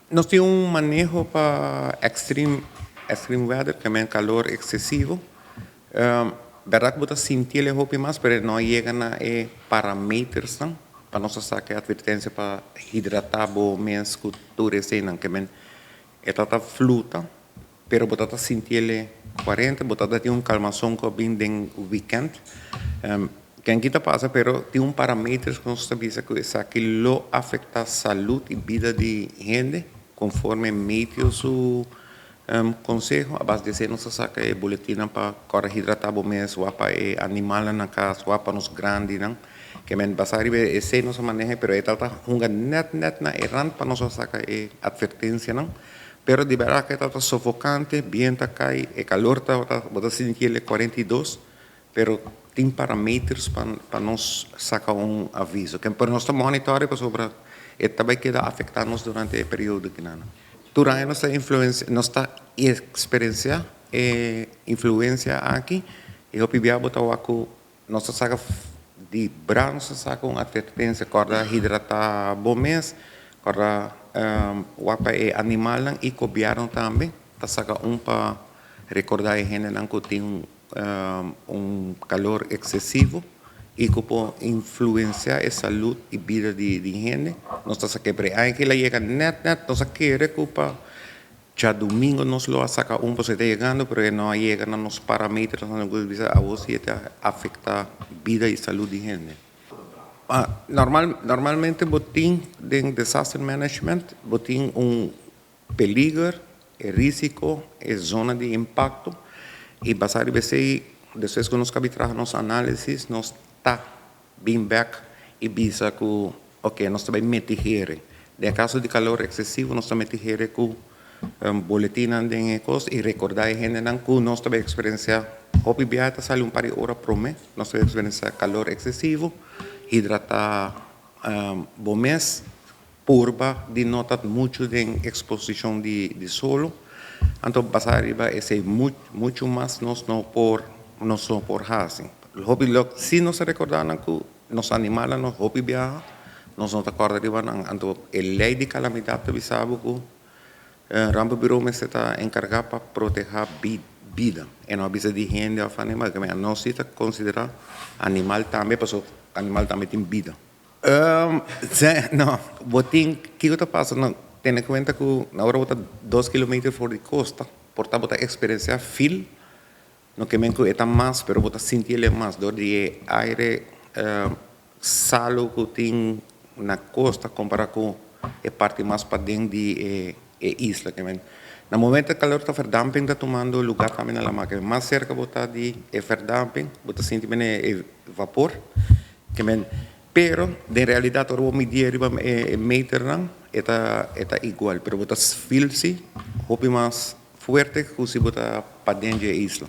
Nos tin un maneho pa extreme weather, ku ta kalor eksesivo. Berdat ku bo ta sinti e hopi mas, pero no yega na e parameternan, no? Pa nos saka atvertensia pa hidratá bo mes ku tur esei, ke men e ta fluta, pero bo ta sinti 40, bo ta tin un kalmashon ku bin den weekend. Ken kita pasa, pero tin un parameter ku nos ta bisa ku esaki lo afektá salú i bida di hende, konforme meteo su konseho. A base di esei nos saka e boletin pa kore hidratá bo mes, pa e animal na kas, pa nos grandinan. Ke men basá riba esei nos maneho, pero e ta hunga net net na e rand pa nos saka e atvertensianan. Pero di berdat ku ta sofokante, bientu ta kai, e kalor ta, bo ta sinti 42, pero tin parameters pa nos saka un aviso. Ku pa nos monitor pasobra e tambe keda afektá nos durante e periodo ku nan. Durante nos influensia, nos ta eksperensiá e influensia aki, i hopi bia bo ta ku nos saka di bra, nos saka un atvertensia, kòrda hidratá bo mes, kòrda wak pa e animalnan, i gobièrnu tambe ta saka un pa rekordá e hendenan ku tin un kalor eksesivo i ku por influensiá e salú i bida di hende. Nos ta saka ku el a yega net net, nos ke pa djadumingu nos lo saka un pa ta yegando, pero no a yega na nos parameternan, nos bisa awor si ta afektá bida i salú di hende. Ah, normalmente bo tin den disaster management, bo tin un peliger, e risiko, e zona di impakto i basá riba esei, despues ku nos kaba traha nos análisis, nos ta bin back i bisa ku ok, nos tambe mitigá. Den kaso di kalor eksesivo, nos ta mitigá ku boletin den kos i rekordá e hendenan ku nos tambe eksperensiá hopi bia ta sali un par di ora promé, nos ta eksperensiá kalor eksesivo, hidratá bo mes, purba di no ta muchu den eksposishon di solo. Anto basá riba esei, muchu mas nos no por hasi. Hopi lo si nos rekordá ku nos animalnan nos hopi biaha, nos no ta kòrda riba nan. Anto e lei di kalamidat ta bisa ku Rampenbureau mester ta enkargá pa protehá bida. E no bisa di hende òf animal, ku nos ta konsiderá animal tambe, pasobra animal tambe tin bida. No, bo tin, kiko ta pasa? No, tene kuenta ku na ora bo ta 2 kilometer for di kosta, por ta bo ta eksperensiá feel, no ke men ku e ta mas, pero bo ta sinti e mas, dor di aire salu ku tin na kosta kompará ku e parti mas paden di e isla, ke men. Na momento kalor ta verdamping ta tumando lugá tambe na laman, ke mas serka bo ta di e verdamping, bo ta sinti e vapor, ke men. Pero, den realidat, ora bo midi riba e meternan, e ta igual, pero bo ta feel si, hopi mas fuerte ku si bo ta paden di e isla.